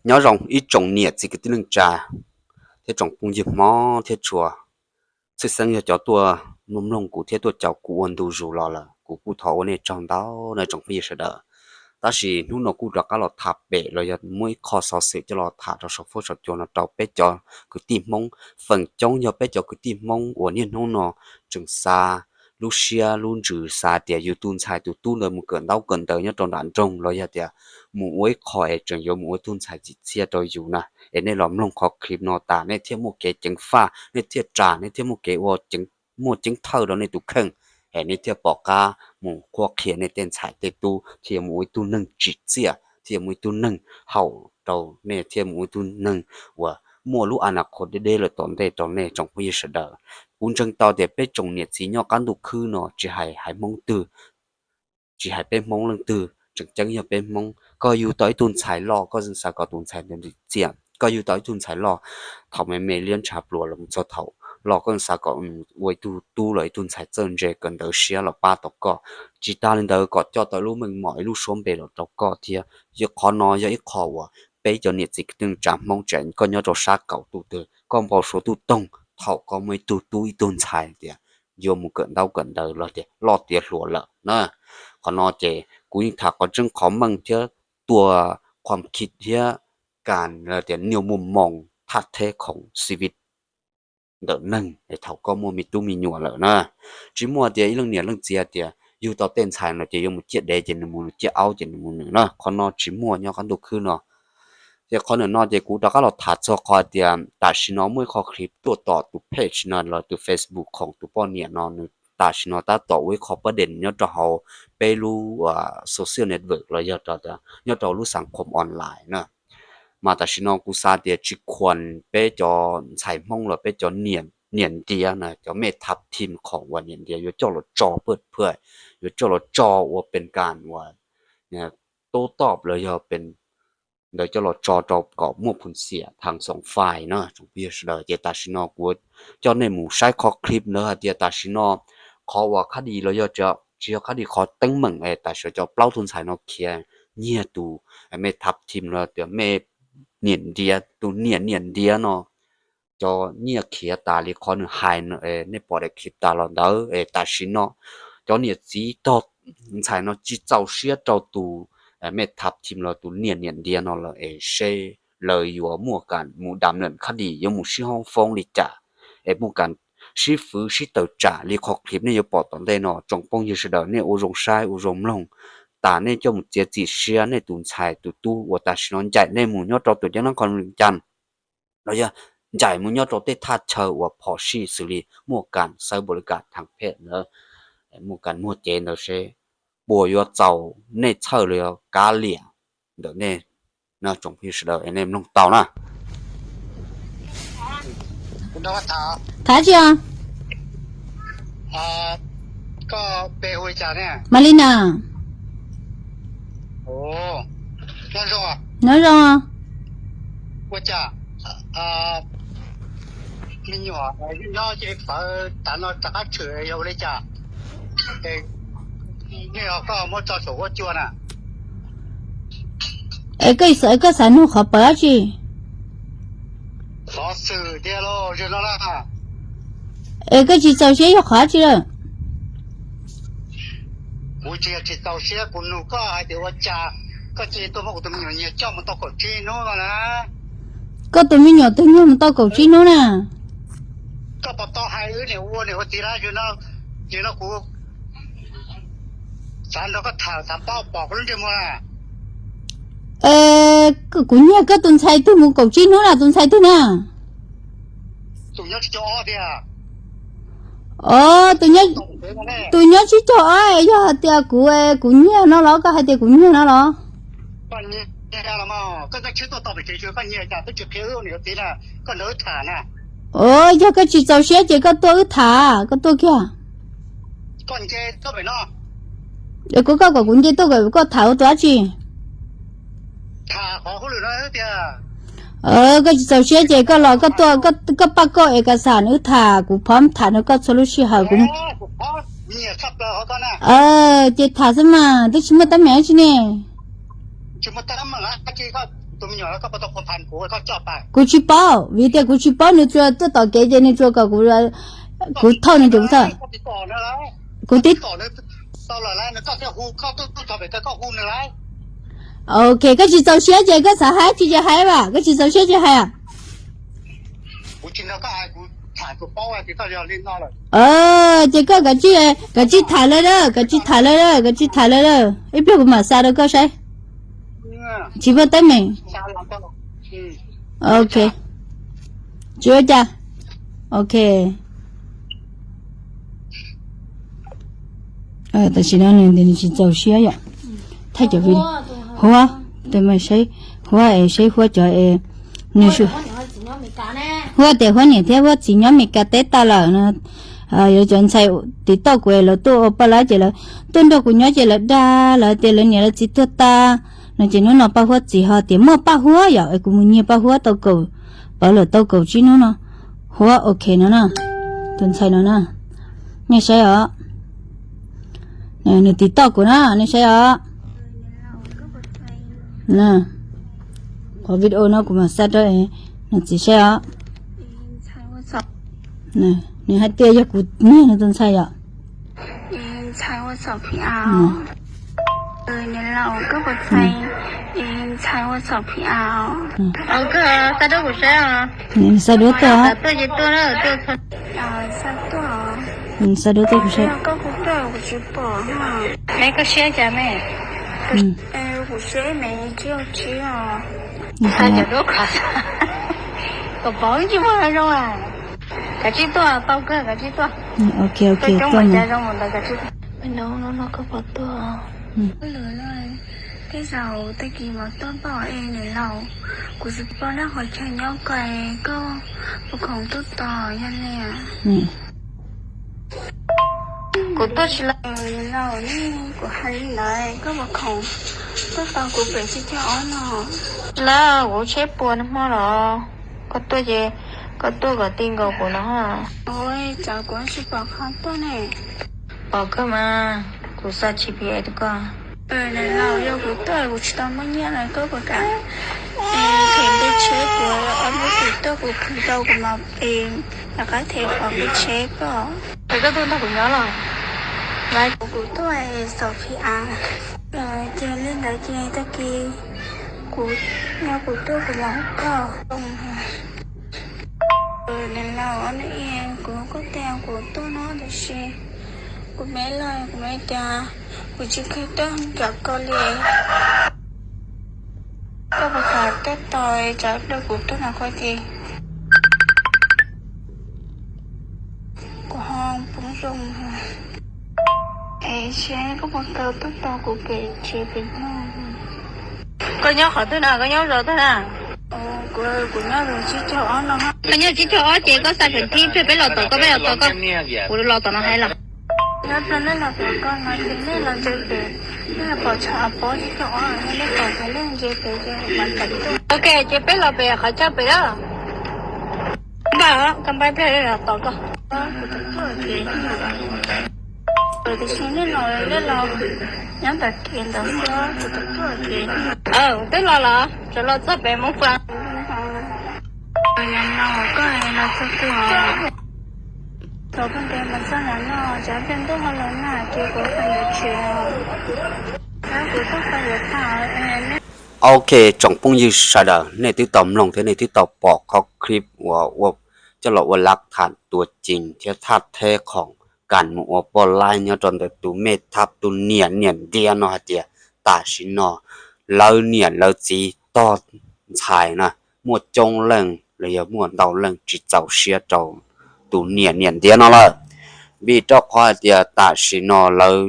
Nyob zoo ib tsoom niam txiv kwv tij neej tsa thiab tsoom phooj ywg Hmoob thiab tshua, tshwj xeeb yog cov tuaj mloog mloog kuv thiab tuaj caum kuv ua ntu zus los lawm, kuv kuj thov ua nej tsaug ntau nawb tsoom phooj ywg sawv daws. Tab sis hnub no kuj rov qab los tham pem los yog muaj ib qho xov xwm coj los tham rau saum fuab saum cua no rau peb cov kwv tij Hmoob, feem coob yog peb cov kwv tij Hmoob uas niaj hnub no tseem xa lub siab lub ntsws xav tias yus tus ntxhais tus tub ntawd mus kawm ntaub kawm ntawv nyob rau nram nroog los yog tias mus ua ib qho es tseem yuav mus ua ib tug ntxhais tsim txiaj rau yus na. Es nej los mloog qhov clip no tas nej thiaj muaj kev ceev faj, nej thiaj ras, nej thiaj muaj kev ua, muaj ceeb thawj rau nej tus kheej, es nej thiaj pom qab mus qhuab qhia nej tej ntxhais tej tub thiaj mus ua ib tug neeg tsim txiaj, thiaj mus ib tug neeg haum rau nej, thiaj mus ua ib tug neeg uas muaj lub a na qhov deb deb lawm tom ntej rau nej tsoom phooj ywg sawv daws. Kuv ntseeg tau tias peb tsoom niam txiv nyob qab ntuj khwb no tsis hais haiv Hmoob twg, tsis hais peb Hmoob leej twg, tseem ceeb yog peb Hmoob, koj yug tau ib tug ntxhais loj koj xav kom tus ntxhais ntawd tsim txiaj, koj yug tau ib tug ntxhais loj thaum me me liab ntshav pluas los mus txog thaum loj koj xav kom ua ib tug tub los ib tug ntxhais txawj ntse kawm ntawv siab los pab tau koj. Tsis tas li ntawd kom coj tau lub meej mom ib lub suab npe los rau koj thiab. Yog qhov no yog ib qho uas peb cov niam txiv kwv tij neej tsa Hmoob tseem koj nyob rau sab kaum tus twg koj npau suav tuj toog thaum koj muaj ib tug tub ib tug ntxhais tias yuav mus kawm ntaub kawm ntawv los tias loj tiav hluas lawm na. Qhov no ces kuv yeej tham qhov tseeb qhov meej thiab tua qhuam khib thiab kas tias niaj muaj moo thaj theb khoom xi vi ntawm neeg es thaum koj muaj me tub me nyuam lawm na. Tsis muaj tias ib leej niam leej txiv tias yug tau tej ntxhais no ces yuav mus ciaj dev ces nws mus, nws ciaj aub ces nws mus nws na. Qhov no tsis muaj nyob qab ntuj khwb no. Ces qhov ntawm no ces kuv rov qab los tham txog qhov tias tam sim no muaj ib qho clip tuaj tom tus page no los tus Facebook khoom tus poj niam no nws tam sim no tab tom ua ib qho pab dees nyob rau hauv peb lub social network los yog nyob rau lub xav khoom online na. Mas tam sim no kuv xav tias tsis khuas peb cov ntxhais Hmoob los peb cov niam ntiav na, cov mej thab thim khoom uas niam ntiav yuav coj los tso paj phaj, yuav coj los tso ua pes kas uas tub toj los yog pes ntawd coj los tso rau kom muaj phum xiam thaj xoom fais na tsoom phooj ywg sawv daws. Ces tam sim no kuv coj nej mus saib qhov clip ntawd hais tias tam sim no qhov uas khab dis los yog tsis yog khab dis, qhov teeb meem es tam sim no cov plaub tug ntxhais no khiav nyiag tus mej thab thim los tias mej niam ntiav, tus niam niam ntiav no cov nyiaj khiav tas li qhov nws hais, nej pom daim clip tas los ntawd es tam sim no cov niam txiv tog ntxhais no tsis txaus siab rau tus mej thab thim los tus niam niam ntiav no lawm es seb lawv yuav muaj kas mus dam lawm khab dis yuav mus sib hoob foob li cas es muaj kas sib fwv sib tawm tsam li qhov clip nej yuav pom tom ntej no. Tsoom phooj ywg sawv daws nej ua zoo saib ua zoo mloog tas nej coj mus txiav txim siab nej tus ntxhais tus tub uas tam sim no ncaim nej mus nyob rau tus caj nab qhov lwm cas los yog ncaim mus nyob rau tej thaj chaw uas phom sij xws li muaj kas xawb npaum li kas thaj phem ntawd, muaj kas muag cev ntawd seb puas yuav txaus nej txhawj los yog kav liam ntawm nej. Tsoom phooj ywg sawv daws nej mloog tau na. Thav tsi os? Malina. Nyob zoo. Es koj xav, koj xav nug qhov pawg dab tsi? Es koj tsis txaus siab yog qhov dab tsi lawm? Koj tus me nyuam twg nyiag mus tau kaum tsib hnub na? Kuv nyiag koj tus ntxhais twg mus kaum tsib hnub na, tus ntxhais twg na? Os, tus nyob tsib caug ob, yog hais tias kuv, kuv nyiag no los? Koj hais tias kuv nyiag no los? Os, yog koj tsis txaus siab ces koj tuaj wb tham, koj tuaj kiag. Es kuv, koj kom kuv nce tuaj kom koj tham ua tus dab tsi? Koj tsis txaus siab ces koj los, koj tuaj, koj pab koj es kas xam wb tham, kuv pom tham nrog koj txhua lub sij hawm kuv. Ces tham xwb mas twb tsis muaj teeb meem dab tsi ne. Kuv tsis paub, vim tias kuv tsis paub, nws tsuas tuaj tom kev ces nws tsuas kom kuv, kuv thauj nws ces kuv thauj. Kuv tib Ok, koj tsis txaus siab ces koj xav hais tsis ces hais mas, koj tsis txaus siab ces hais. Ces koj kav tsij, kav tsij tham lawm, kav tsij tham lawm, kav tsij tham lawm, ib pliag kuv mam xa rau koj saib. Tsis muaj teeb meem. Ok. Tsis ua cas. Ok. Tam sim no nws nws tsis txaus siab yom. Thaij cov vi, Huab, saib, Huab es saib Huab cov es, nws, Huab tias Huab niam thiab Huab txiv nyob Mes Kas teb tas lawm no. Yuav cov ntxhais tim toj kuv es lawv tuaj ua poj laib ces lawv tuaj nrog kuv nyob ces lawv dag lawv tias lawv niam lawv txiv tuag tas no ces hnub no Paj Huab txiv ho tias muaj Paj Huab yom es kuv mus nyiag Paj Huab tau kaum, pawv lawm tau kaum tsib hnub no. Huab ok no na, tus ntxhais no na, nej saib os. Nws tim toj kuv na, nej saib os. Qhov video no kuv mam xa rau nws txiv saib os. Nws hais tias yog kuv niag nws tus ntxhais yom. Xa duab tuaj, xa duab tuaj kuv saib. Koj siab cas me? Kuv siab me, tsis tsis os. Kom pov tsis muaj zoo. Kav tsij tuaj, tau kawg, kav tsij tuaj. Ok, ok, tuaj. Lwm no koj puas tuaj? Tej zaum tag kis mam tuaj pom es niam laus, kuv tsis paub lawm qhov chaw nyob koj, koj puas khoom tuaj tos yog li. Kuv tuaj tsis los. Laus ne, kuv hais li ntawd koj puas khoom tuaj tos kuv pem tsib caug ob no? Lawm, kuv tsheb puas hmo los. Koj tuaj ces koj tuaj kom ti nkaus kuv no. Ua cas kuv tsis pom qhov tuaj ne? Pom kawg mas, kuv xa G P S rau koj. Niam laus, yog kuv tuaj kuv tsis tau muaj nyiaj lawm koj puas kam them npe tsheb kuv, ob lub tim tuaj kuv khwv rau kuv mam es rov qab them qhov npe tsheb koj. Es koj tuaj nrog kuv nyob los? Kuv tuaj xaus P R. Ces li ntawd ces tag kis kuv, yog kuv tuaj kuv los koj. Niam laus, kuv, koj tias kuv tuaj no tab sis kuv me los kuv me cas kuv tsis kheev tuaj nrog koj li. Koj puas kam tuaj tos tsam rau kuv tuaj no koj ces kuv ho poob zoo. Es seb koj puas kam tuaj tos kuv pem tsev pem no. Koj nyob qhov twg na, koj nyob zos twg na? Kuv nyob zos tsib caug ob no. Koj nyob tsib caug ob ces koj xa pem thib pem, peb los tom koj, peb los tom koj. Kuv los tom no hais los. Nyob rau nej los tom koj no ces nej los ntsia pem, nej los pom tshav pob tsib caug ob, nej pom ces nej ntsia pem ces mam tawm tuaj. Ok, ces peb los pem qhov chaw pem na. Npaj, koj npaj pliag los tom koj. Tiam sis nej los, nej los nyob ntawm kev ntawd xwb. Twb los los, tsuas los txog pem Hmoob Faj. Koj los txog twg? Thaum koj ntev mas txog los no, tsam pliag ntuj ho los na ces kuv pais yuav tsev. Kuv tuaj pais yuav tag. Ok, tsoom phooj ywg sawv daws, nej twb tau mloog thiab nej twb tau pom qhov clip uas coj los ua lab tham tua cees thiab thaj theb khoom kam mus ua poj laib nyob rau ntawm tus me thab tus niam niam ntiab no hais tias tam sim no lawv niam lawv txiv tog ntxhais na, muaj coob leej los yog muaj ntau leej tsis txaus siab rau tus niam niam ntiab no lawm. Vim rau qhov hais tias tam sim no lawv,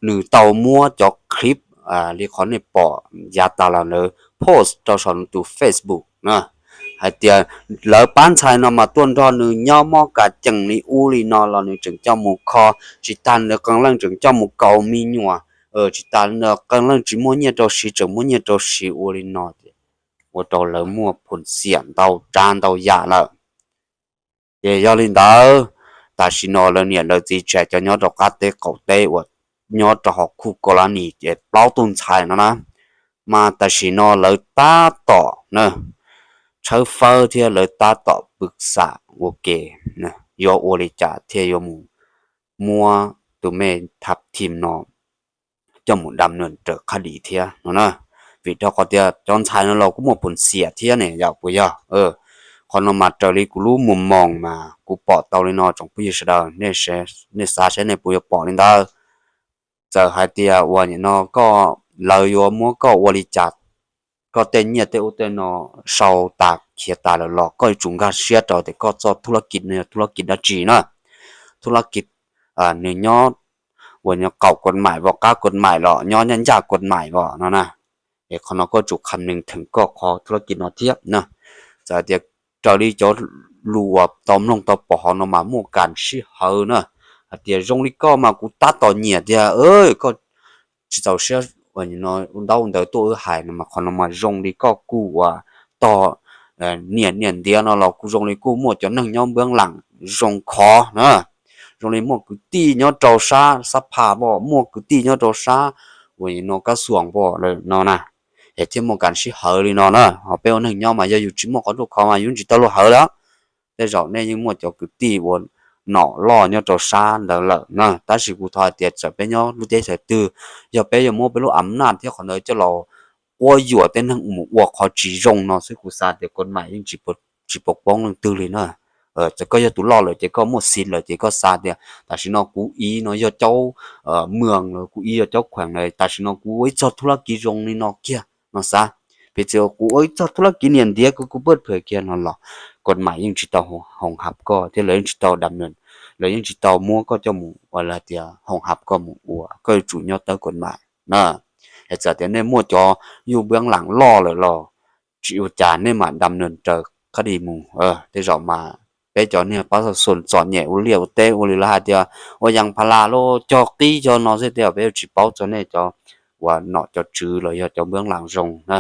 nws tau muab cov clip li qhov nej pom yav tas los lawv post rau saum nws tus Facebook na, hais tias lawv pab ntxhais no mas tuaj nrog nws nyob mob kas cees li ub li no los nws tseem coj mus kho, tsis tas nws qee leej tseem coj mus kaus me nyuam, tsis tas qee leej tsis muaj nyiaj rau siv tseem muaj nyiaj rau siv ua li no, ua rau lawv muaj phum xiam ntau tsav ntau yam lawm. Ces yog li ntawd, tam sim no lawv niam lawv txiv tseem cov nyob rau qab teb qaum teb uas nyob rau hauv Khuj Kos Las Nis ces plaub tug ntxhais no na, Mas tam sim no lawv tab tom na tshawb fawb thiab lawv tab tom pw xam ua ke, yuav ua li cas thiaj yuav mus muab tus me thab thim no coj mus dam nws raws qhab dis thiab no na. Vim rau qhov tias cov ntxhais no los kuj muaj pus xiam thiab ne, yam puas yog? Qhov no mas raws li kuv lub mus moos mas kuv pom tau li no tsoom phooj ywg sawv daws, nej xav saib nej puas yuav pom li ntawd. Txawm hais tias uas nim no koj, lawv yuav muab koj ua li cas, koj tej nyiaj tej ub tej no sau tas khiav tas lawm los koj yuav tsum nkag siab rau tias koj txoj thub lab kis no yog thub lab kis dab tsi na. Thub lab kis nws nyob uas nyob qaum kuas maim vos, qab kuas maim los nyob ncaj ncaj kuas maim vos no na. Es qhov no koj tsum kham nees theem koj qhov thub lab kis no thiab na. Txawm tias raws li cov lus uas tau mloog tau pom hauv no mas muaj kas sib hawv na, hais tias zoo li koj mas kuv tab tom nyiam tiag, koj tsis txaus siab ua ntaub ntawv tuaj wb hais no mas qhov no mas zoo li koj kuj uas tog niam niam ntiav no los kuj zoo li kuj muaj cov neeg nyob npeeb lam zoo khov na. Zoo li muaj kwv tij nyob rau sab xab phas vos, muaj kwv tij nyob rau sab uas no kab xuam vos no na, es thiaj muaj kas sib hawv li no na. Ho peb ua neeg nyob mas yog yus tsis muaj qhov ruaj khov mas yus tsis tau luag hawv lawm. Tej zaum nej yeej muaj cov kwv tij uas nom loj nyob rau sab ntawd lawm na, tab sis kuv thov hais tias txawm peb nyob lub teb chaws twg, yog peb yuav muab peb lub a naj thiab qhov ntawd coj los quab yuam tej neeg mus ua qhov tsis zoo no xwb kuv xav tias kuas maim yeej tsis pov poob leej twg li na. Txawm koj yog tus loj lawm ces koj muaj xim lawm ces koj xav tias tam sim no kuv ib no yog caub mws los kuv ib yog caub khuees na, tam sim no kuv ua ib txog thub lab kis zoo li no kiag no xav, piv txwv kuv ua ib txog thub lab kis niam ntiav kuv kuv paj pha kiag no los kuas maim yeej tsis tau hoos hab koj thiab lawv yeej tsis tau dam nws, lawv yeej tsis tau muab koj coj mus ua li tias hoos hab koj mus ua, koj yuav tsum nyob tawb kuas maim na. Es txawm tias nej muaj cov yuj npeeb lam loj lawm los tsis ua cas, nej mam dam nws raws qhab dis mus. Tej zaum mas peb cov niag pab xav xus txom nyem ua liaj ua teb ua li lawv hais tias ua yas pha las los cog qib cog no xwb, tej zaum peb yuav tsis paub txog nej cov uas nom cov tswv los yog cov npeeb lam zoo na.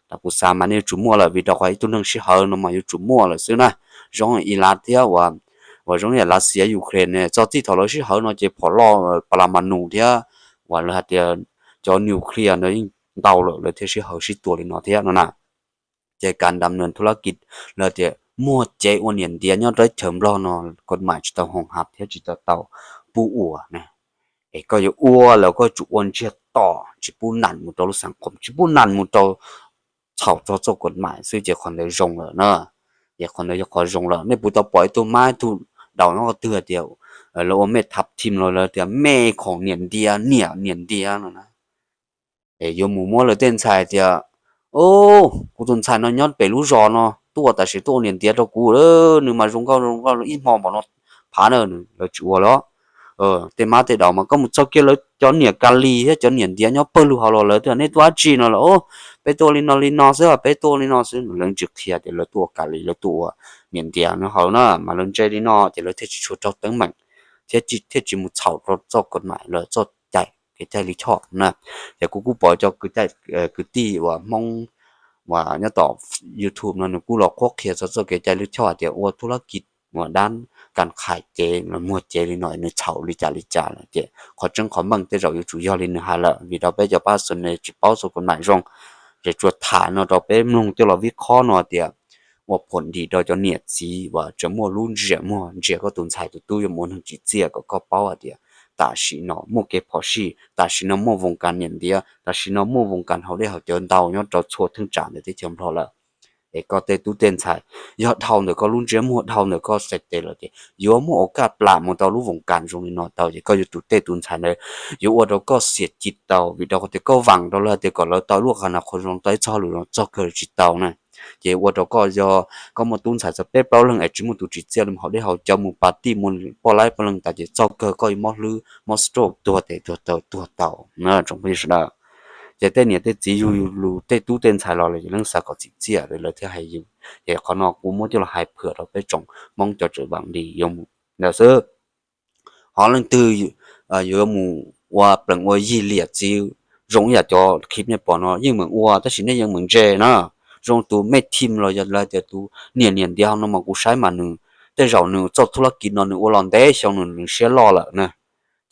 Tam kuv xav mas nej yuav tsum muaj lawm vim rau qhov ib tug neeg sib hawv no mas yuav tsum muaj lawm xwb na. Zoo Iran thiab uas zoo li Lav Xias Ukraine txog txij thaum lawv sib hawv no ces phom loj pa la ma nus thiab uas lawv hais tias cov nuclear ntawd yeej ntau lawm lawv thiaj sib hawv sib tua li no thiab no na. Ces kas dam nws thub lab kis lawv tias muag cev ua niam ntiav nyob rau teb chaws Nplog no kuas maim tsis tau hoos hab thiab tsis tau tau pub ua na. Es koj yuav ua los koj tsum ua ntsiag to, tsis pub nam mus rau lub xav khoom, tsis pub nam mus rau txhaum txog txoj kuas maim xwb ces qhov ntawd zoo lawm na. Ces qhov ntawd yog qhov zoo lawm. Nej puas tau pom ib tug mab ib tug daus nyob qhov twg tias lawv ua mej thab thim los lawv tias mej khoom niam ntiav niam niam ntiav no na. Es yuav mus muab lawv tej ntxhais tias, kuv tus ntxhais no nyob pem lub zos no tuaj tam sim tuaj ua niam ntiav rau kuv, nws mas zoo nkauj zoo nkauj ib hmo npaum no phav na, lawv tsis ua li. Tej mab tej daus mas koj mus txog kiag lawv cov niam kas lis thiab cov niam ntiav nyob pawg lug hauv los lawv tias nej tuaj dab tsi no lawm, peb tuaj li no li no xwb, peb tuaj li no xwb, lawv tsis qhia tias lawv tuaj ua kas lis, lawv tuaj ua niam ntiav no hauv na, mas lawv ntse li no ces lawv thiaj tsis tshua raug teeb meem thiab thiaj tsis mus txhaum rau txoj kuas maim los txoj cai kev cai lij choj na. Ces kuv kuj pom cov kwv tij uas Hmoob uas nyob tom YouTube no nws kuj los qhuab qhia txog txoj kev cai lij choj hais tias ua thub lab kis uas dab kas qhais cev los muag cev li no nws txhaum li cas li cas lawm. Ces qhov tseeb qhov meej tej zaum yuav tsum yog li nws hais lawm, vim rau peb cov pab xus ne tsis paub txog kuas maim zoo. Ces tsuas tham no rau peb mloog coj los vij qhob no tias ua phom dim rau cov niam txiv uas tseem muaj lub ntsiab muag ntsia koj tus ntxhais tus tub yuav mus ua neeg tsim txiaj kom koj paub hais tias tam sim no muaj kev phom sij, tam sim no muaj voos kas niam ntiav, tam sim no muaj voos kas haus dej haus cawv ntau nyob rau txhua thaj tsam ntawm teb chaws Nplog lawm. Es koj tej tub tej ntxhais yog dhau ntawm koj lub ntsiab muag, dhau ntawm koj xais tes lawm ces yuav muaj ua kaj plam mus tau lub voos kas zoo li no tau, ces koj yuav tus tej tus ntxhais ntawd yuav ua rau koj xiam ci tau, vim rau qhov tias koj vaam rau lawv hais tias kom lawv tau luaj qhov no qhov zoo tau ib txoj hauj lwm no txog kawg tsis tau na. Ces ua rau koj yog koj muaj tub ntxhais txog peb plaub leeg es tsis muaj tus tsim txiaj li, mus haus dej haus cawv mus pas tij mus poj laib poj leeg tas ces txog kawg koj yuav mob hlwb mob stroke tuag tes tuag taw tuag tau na tsoom phooj ywg sawv daws. Ces tej niam tej txiv yug lus tej tub tej ntxhais los lawm ces leej xav kom tsim txiaj lawv thiaj hais yus. Ces qhov no kuv muab coj los hais phwm rau peb tsoom Hmoob cov tseem vaam li yuav mus ntawd xwb. Ho leej twg yuav mus ua plees ua yig liam txiv zoo ib yam cov clip nej pom no yeej meem ua tab sis nej yeej meem ntse na. Zoo tus mej thim los yog lawv tias tus niam niam ntiav no mas kuv saib mas nws tej zaum nws txoj thub lab kis no nws ua los ntev xyoo nws siab loj lawm na.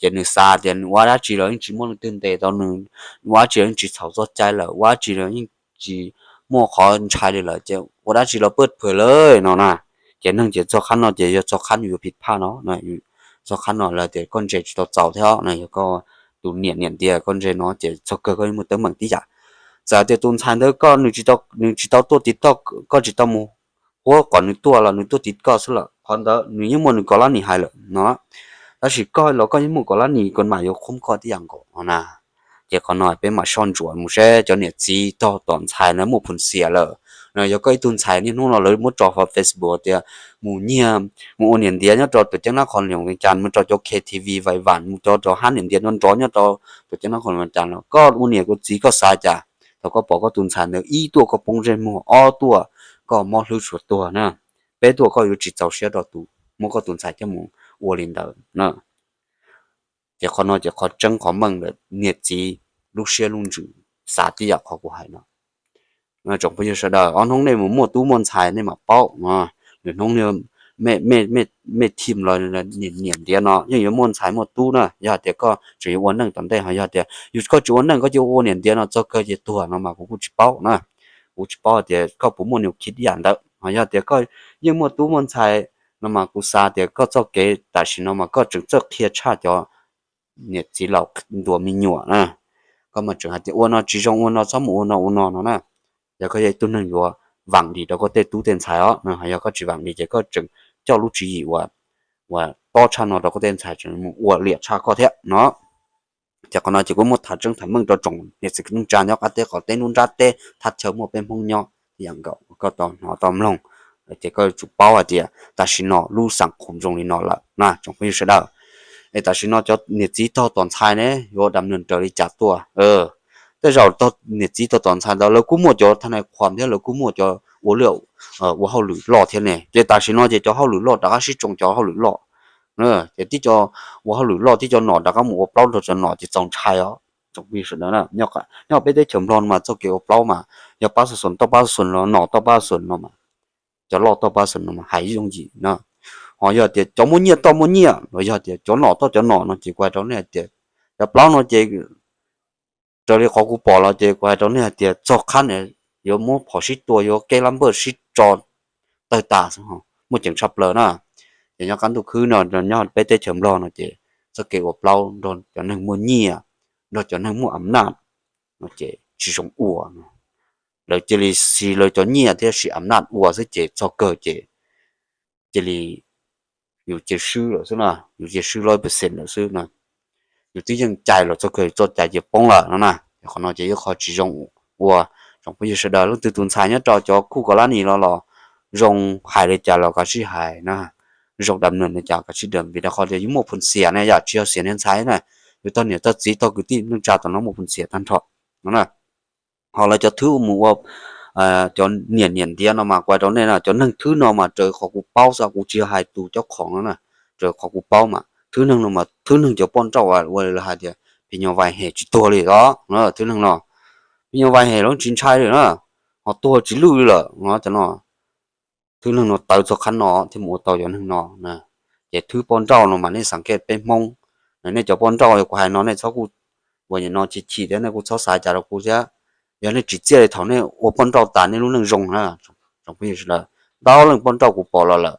Ces nws xav tias nws ua dab tsi los yeej tsis muaj leej twg ntes tau nws, ua dab tsi los yeej tsis txhaum txoj cai lawm, ua dab tsi los yeej tsis muaj qhov ntshai li lawm, ces ua dab tsi los pawj phwm lawm no na. Ces neeg ces txog qhab no ces yog txog qhab nws yuav phiv phaj no, txog qhab no lawv tias koj ntse tsis tau txaus thiab no, yog koj tus niam niam ntiav koj ntse no ces txog kawg koj yeej muaj teeb meem tib yam. Txawm tias tus ntxhais ntawd koj, nws tsis tau tuaj tiv toj, koj tsis tau mus huab kom nws tuaj los nws tuaj tiv koj xwb lawm, qhov ntawd nws yeej muaj nws kaum lab nim hais lawm no. Tab sis koj los koj yeej muaj kaum lab nim, koj mas yuav khoob koj tib yam nkaus no na. Ces qhov no peb mam soj ntsuam mus seb cov niam txiv tog tom ntxhais na muaj phum xiam lawm. Yog koj ib tug ntxhais niaj hnub no lawv muab tso hauv Facebook tias mus nyiag, mus ua niam ntiav nyob rau tuam ceeb nab qhos loos cas, mus rau cov K T V vais vam, mus rau rau hab niam ntiav nrov nrov nyob rau tuam ceeb nab qhos loos cas los koj ua niam ua txiv koj xav cas? Thaum koj pom koj tus ntxhais ntawd ib tuaj koj poob ntsej muag, ob tuaj koj mob hlwb suav tuag na, peb tuaj koj yuav tsis txaus siab rau tus muab koj tus ntxhais coj mus ua li ntawd na. Ces qhov no ces qhov tseeb qhov meej lawm niam txiv lub siab lub ntsws xav tib yam qhov kuv hais no. Tsoom phooj ywg sawv daws, ob hnub nej mus muaj tub muaj ntxhais nej mam paub. Lwm hnub mej thim los niam ntiav no yeej yuav muaj ntxhais muaj tub na. Yog hais tias koj tseem yuav ua neej tom ntej, ho yog tias yus koj tsis ua neej koj cia ua niam ntiav no txog kawg ces tuag no mas kuv kuj tsis paub na. Kuv tsis paub hais tias koj puas muaj nws khib yam ntawd. Ho yog tias koj yeej muaj tub muaj ntxhais no mas kuv xav tias koj txoj kev tam sim no mas koj tseem txawj qhia tshaj cov niam txiv laus ntuas me nyuam na. Koj mas tseem hais tias ua no tsis zoo, ua no txhob mus ua no ua no no na. Yog koj yog ib tug neeg yuav vaam dim rau koj tej tub tej ntxhais os, ho yog koj tsis vaam dim ces koj tseem coj lub tswv yim uas tob tshaj no rau koj tej ntxhais tseem mus ua liam tshaj koj thiab no. Ces qhov no ces kuv muab tham tseeb tham meej rau tsoom niam txiv kwv tij neej tsa nyob qab teb qhov teb nruab nrab teb thaj chaw muaj peb Hmoob nyob ib yam nkaus, koj tau hnov tau mloog ces koj yuav tsum paub hais tias tam sim no lub xeem khoom zoo li no lawm na tsoom phooj ywg sawv daws. Es tam sim no cov niam txiv tog tom ntxhais ne yuav dam neeg raws li cas tuaj? Tej zaum tog niam txiv tog tom ntxhais ntawd lawv kuj muaj cov thaj nais khuam thiab lawv kuj muaj cov ua lwj ua hauj lwm loj thiab ne. Ces tam sim no ces cov hauj lwm loj rov qab sib tsoo cov hauj lwm loj. Ces tib co ua hauj lwm loj tib co nom rov qab mus ua plaub nrog cov nom ces txaus ntshai os tsoom phooj ywg sawv daws. Nyob peb teb chaws Nplog no mas txoj kev ua plaub mas yog pab xo xoos toj pab xo xoos los nom toj pab xo xoos no mas, cov loj toj pab xo xoos no mas hais yooj yim na. Ho yog tias cov muaj nyiaj toj muaj nyiaj los yog tias cov nom toj cov nom no ces kuv hais rau nej hais tias cov plaub no ces raws li qhov kuv pom los ces kuv hais rau nej hais tias txog qhab no yuav muab phom sib tua, yuav keb lab npawj sib tso tawg tas xwb, muaj ceem tshaj plaws na. Ces nyob qab ntuj khwb no, nyob peb teb chaws Nplog no ces txoj kev ua plaub nrog cov neeg muaj nyiaj, nrog cov neeg muaj am naj no ces tsis zoo ua. Lawv cia li siv lawv cov nyiaj thiab siv am naj ua xwb ces txog kawg ces cia li yus cia swb lawm xwb na, yus cia swb lawm percent lawm xwb na. Yus twb yeej cais los txog kawg txoj cai cia poob lawm no na. Qhov no ces yog qhov tsis zoo ua. Tsoom phooj ywg sawv daws, leej twg tus ntxhais nyob rau cov khuj kaus lab nis los los zoo hais li cas los kav tsij hais na, zoo dam neeg li cas kav tsij dam, vim rau qhov tias yus muaj phum xiam ne yom, tsis yog xiam niag ntxhais na, yus tog niam tog txiv tog kwv tij neej tsa tom no muaj phum xiam tag nrho no na. Ho lawv cov thwb mus ua cov niam niam ntiav no mas kuv hais rau nej na, cov neeg thwb no mas raws qhov kuv paub xwb, kuv tsis yog hais tus cov khoom no na, raws qhov kuv paub mas thwb neeg no mas thwb neeg cov poj nrauj ua li lawv hais tias phim nyuj vais hem tsis tuag li os, thwb neeg no phim nyuj vais hem los tsis ntshai li na, ho tuag tsis lwj li lawm no cov no. Thwb neeg no tawv txog qhab no thiaj mus ua tau cov neeg no. Ces thwb poj nrauj no mas nej xav kej peb Hmoob, nej cov poj nrauj yog kuv hais no nej txhob kuj ua no chim chim thiab nej kuj txhob xav cas rau kuv thiab. Yog nej tsis txiaj li thaum nej ua poj nrauj tas nej lub neej zoo na. Tsoom phooj ywg sawv daws, ntau leej poj nrauj kuv pom los lawm,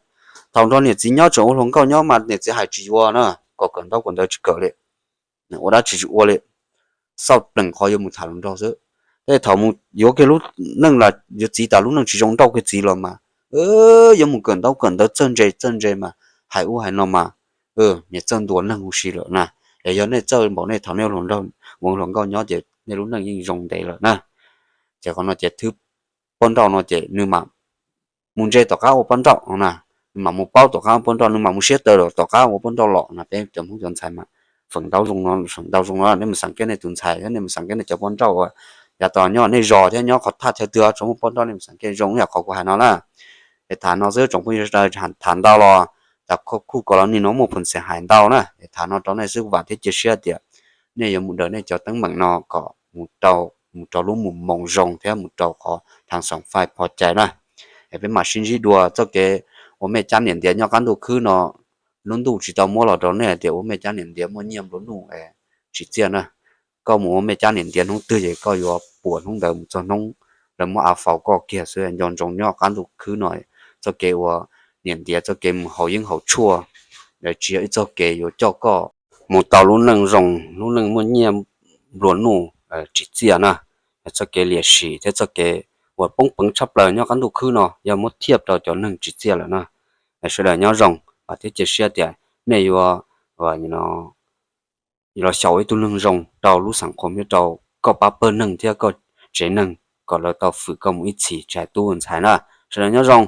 thaum nrog niam txiv nyob tseem ua hluas nkauj nyob mas niam txiv hais tsis yuav na, kom kawm ntaub kawm ntawv tsis kawm li, ua dab tsi tsis ua li, xauj plees qhov yuav mus tham hluas nraug xwb. Tej thaum mus yuav kiag lub neej los yuav txiv tas lub neej tsis zoo nrauj kiag txiv los mas yuav mus kawm ntaub kawm ntawv txawj ntse txawj ntse mas hais ub hais no mas niam txawj ntuas neeg huv si lawm na. Es yog nej txawj npaum nej thaum nej ua hluas nkauj nyob ces nej lub neej yeej zoo ntev lawm na. Ces qhov no ces thwb poj nrauj no ces nws mam mus ntse tom qab ua poj nrauj no na, nws mam mus paub tom qab ua poj nrauj, nws mam mus siab tawv lawm tom qab ua poj nrauj los na. Peb cov Hmoob cov ntxhais mas feem ntau zoo no, feem ntau zoo no nej mus xav kej nej tus ntxhais thiab nej mus xav kej nej cov poj nrauj uas yav tom nyob nej zos thiab nyob qhov thaj chaw twg tseem muaj poj nrauj nej mus xav kej zoo ib yam qhov kuv hais no na. Es tham no xwb tsoom phooj ywg sawv daws, tham ntau los tas khuj kaus lab nis no muaj phum xiam hais ntau na. Es tham no rau nej xwb, vam thiab cia siab tias nej yuav mus daws nej cov teeb meem no kom mus rau lub mus moos zoo thiab mus rau qhov thaj xoom fais pov cai na. Es peb mam sib ntsib dua txoj kev ua mej cab niam ntiav nyob qab ntuj khwb no lub ntuj tsis tau muab los rau nej tias ua mej cab niam ntiav muaj nyiaj nplua nuj tsis txiaj na. Koj mus ua mej cab niam ntiav hnub twg ces koj yuav puas hnub ntawd mus txog hnub lawv muab av faus koj kiag xwb. Nco ntsoov nyob qab ntuj khwb no, txoj kev ua niam ntiav, txoj kev mus haus yeeb haus tshuaj, lawv tsis yog ib txoj kev yuav coj koj mus tau lub neej zoo, lub neej muaj nyiaj nplua nuj tsis txiaj na. Txoj kev liam sim thiab txoj kev uas poob peev tshaj plaws nyob qab ntuj khwb no yog muab thiaj rau cov neeg tsis txiaj lawm na. Sawv daws nyob zoo thiab cia siab tias nej yuav los xyaum ib tug neeg zoo rau lub xeem qhua, rau koj pab pawg neeg thiab koj tsev neeg kom lawv tau fwm koj mus ib txhis tsis hais tub ntxhais na. Sawv daws nyob zoo.